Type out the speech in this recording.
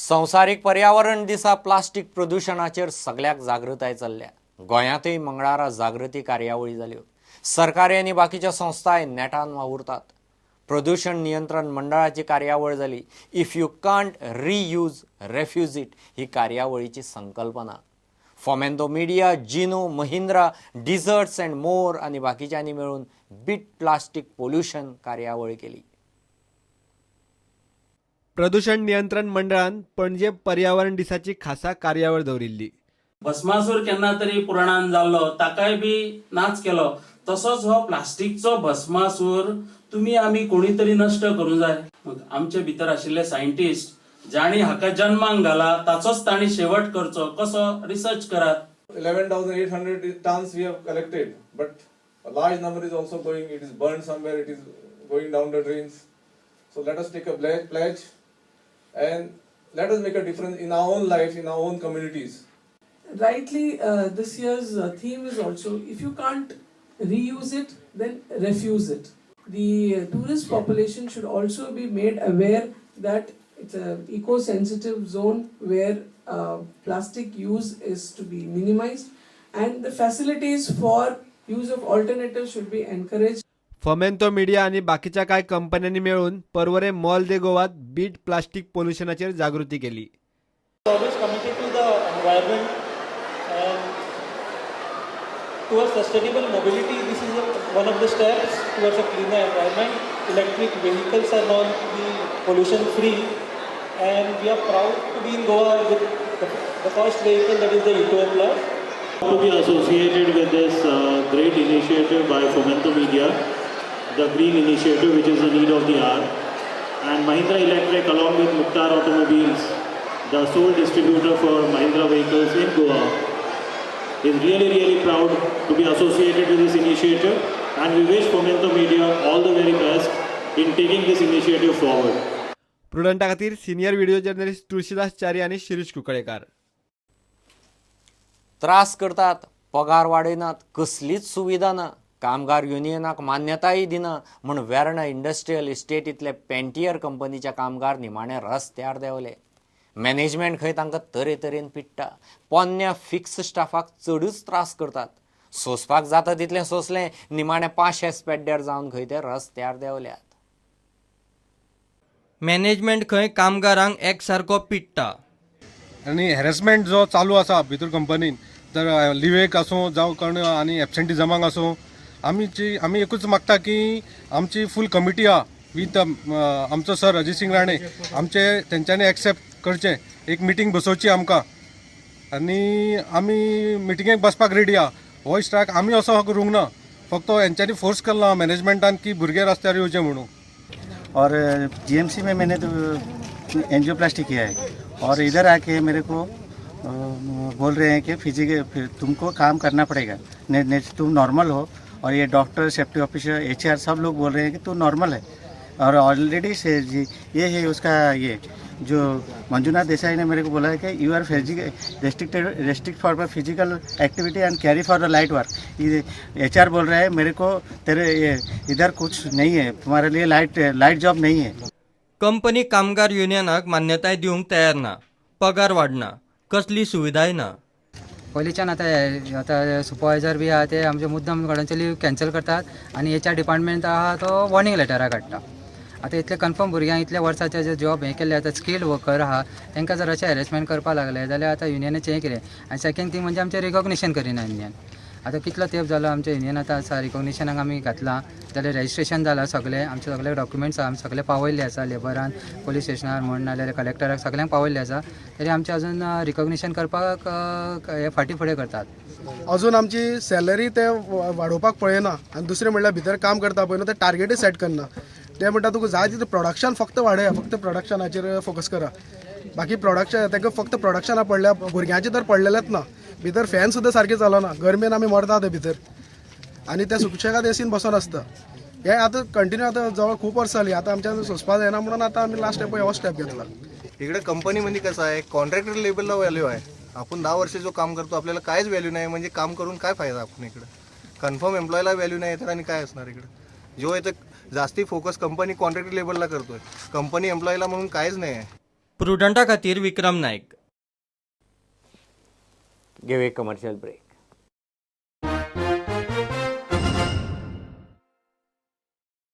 संवसारीक पर्यावरण दिसा प्लास्टीक प्रदुशणाचेर सगल्याक जागृताय चल्ल्या. गोंयांतूय मंगळारा जागृती कार्यावळी जाल्यो. सरकारी आनी बाकीच्या संस्थाय नेटान वावुरतात. प्रदुशण नियंत्रण मंडळाची कार्यावळ जाली. If you can't reuse, refuse it ही कार्यावळीची संकल्पना. फोमेंतो मिडिया, जिनो, महिंद्रा, डिझर्ट्स अँड मोर आनी बाकीच्यांनी मेळून बीट प्लास्टीक पोल्युशन कार्यावळ केली. प्रदूषण नियंत्रण मंडळान पणजे पर्यावरण दिसाची खासा कार्यावळ दवरिल्ली. भस्मासूर केन्ना तरी पुराणान जाल्लो, ताकाय बी नाच केलो. तसोच हो प्लास्टीकचो भस्मासूर तुमी आमी कोणी तरी नश्ट करूंक जाय. मग आमचे भितर आशिल्ले सायंटिस्ट जांणी हाका जन्माक घाला, ताचोच तांणी शेवट करचो. कसो? रिसर्च करात. 11,800 tons we have collected, but a large number is also going, it is burned somewhere, it is going down the drains. So let us take a pledge and let us make a difference in our own lives, in our own communities. Rightly, this year's theme is also, if you can't reuse it, then refuse it. The tourist population should also be made aware that it's a eco-sensitive zone where plastic use is to be minimized and the facilities for use of alternatives should be encouraged. Fomento media आनी बाकीच्या कांय कंपन्यांनी मेळून पर्वरे mall दे गोवात beet plastic पोल्युशनाचेर जागृती केली. Always committed to the environment and towards sustainable mobility. This is one of the steps towards a cleaner environment. Electric vehicles are known to be pollution free, and we are proud to be in Goa with the first vehicle, that is the E2O Plus. To be associated with this great initiative by Fomento Media, the green initiative, which is the need of the hour, and Mahindra Electric along with Mukhtar Automobiles, the sole distributor for Mahindra vehicles in Goa, is really, really proud to be associated with this initiative, and we wish Fomento Media all the very best in taking this initiative forward. प्रुडंटा खातीर senior video journalist Tulsidas Chari आनी शिरीष कुंकळेकार. त्रास करतात, पगार वाडयनात, कसलीच सुविधा ना, कामगार युनियनाक मान्यताय दिना म्हूण वेर्णा इंडस्ट्रियल इस्टेटींतले पेंटियर कंपनीचे कामगार निमाणे रस्त्यार देंवले. मॅनेजमेंट खंय तांकां तरेतरेन पिडटा. पोन्न्या फिक्स स्टाफाक चडूच त्रास करतात. सोंसपाक जाता तितलें सोंसलें, निमाणे पाशेस पेड्ड्यार जावन खंय ते रस्त्यार देंवल्यात. मॅनेजमेंट खंय कामगारांक एकसारको पिडटा. आनी हॅरेसमेंट जो चालू आसा भितर कंपनीन, तर लिवेक आसूं जावं कोण आनी एबसेंटिजमाक आसूं, आमीची आमी एकूच मागता की आमची फूल कमिटी आहा वीथ आमचो सर अजित सिंग राणे, आमचे तेंच्यांनी एक्सेप्ट करचें, एक मिटींग बसोवची आमकां आनी आमी मिटिंगेक बसपाक रेडी आहा. हो स्ट्रायक आमी असो करूंक ना, फक्त हेंच्यांनी फोर्स केला मॅनेजमेंटान की भुरगे रस्त्यार येवचे म्हणून. और जीएमसी में मैंने तो एंजियोप्लास्टी किया है और इधर आके मेरे को बोल रहे हैं कि फिजिकल तुमको काम करना पड़ेगा, नहीं नहीं तुम नॉर्मल हो. और ये डॉक्टर, सेफ्टी ऑफिसर, एचआर सब लोग बोल रहे हैं कि तू नॉर्मल है. और ऑलरेडी से जी ये है उसका, ये जो मंजुनाथ देसाई ने मेरे को बोला है कि you are physical restricted, restrict for the physical activity and carry for the light work. ये एचआर बोल रहा है मेरे को, तेरे ये इधर कुछ नहीं है तुम्हारे लिए, लाइट लाइट जॉब नहीं है. कंपनी कामगार युनियनाक मान्यताय दिवंक तयार ना. पगार वाडना, कसली सुविधाय ना. पयलींच्यान आतां हे आतां सुपरवायजर बी आहा, ते आमचे मुद्दम घरांचे लीव कॅन्सल करतात आनी एच आर डिपार्टमेंट आहा तो वॉर्निंग लेटरां काडटा. आतां इतले कन्फर्म भुरग्यांक इतल्या वर्साचे जे जॉब हें केल्ले, आतां स्किल्ड वर्कर आहा, तांकां जर अशें हॅरेसमेंट करपाक लागले जाल्यार आतां युनियनाचें हें कितें? आनी सेकँड थींग म्हणजे आमचें रिकॉग्निशन करिना युनियन. आतां कितलो तेंप जालो आमचें युनियन आतां आसा, रिकॉग्निशनाक आमी घातलां जाल्यार रजिस्ट्रेशन जालां सगळें, आमचे सगळे डॉक्युमेंट्स आसा, आमी सगळे पावयल्ले आसा लेबरान, पोलीस स्टेशनार म्हण नाल्यार कलेक्टराक सगळ्यांक पावयल्ले आसा, तरी आमचें अजून रिकॉग्निशन करपाक हे फाटीं फुडें करतात. अजून आमची सॅलरी ते वाडोवपाक पळयना. आनी दुसरें म्हणल्यार भितर काम करता पळय न्हू, ते टार्गेटय सेट करना. ते म्हणटा तुका जाय तितलें प्रोडक्शन फक्त वाडया, फक्त प्रोडक्शनाचेर फोकस करा. बाकी प्रोडक्शन तांकां फक्त प्रोडक्शना पडल्या, भुरग्यांचें तर पडलेलेंच ना. भितर फॅन सुद्दां सारकें चलना, गरमेन आमी मरता ते भितर आनी ते सुशेगाद एसीन बसोन आसता. हे आतां कंटिन्यू आतां जवळ खूब वर्सां जालीं. आतां आमच्यान सोंसपा जायना म्हणून आतां आमी लास्ट स्टेप हो स्टेप घेतला. इकडे कंपनीमध्ये कसं आहे, कॉन्ट्रॅक्टर लेवलला व्हॅल्यू आहे. आपण 10 वर्ष जो काम करतो, आपल्याला कायच व्हॅल्यू नाही, म्हणजे काम करून काय फायदा आपण इकडं? कन्फर्म एम्प्लॉयला व्हॅल्यू नाही तर आणि काय असणार इकडं? जो इथं जास्ती फोकस कंपनी कॉन्ट्रॅक्टर लेवलला करतोय, कंपनी एम्प्लॉयला म्हणून काहीच नाही आहे. प्रुडंटा खातीर विक्रम नायक. घेवया कमर्शियल ब्रेक.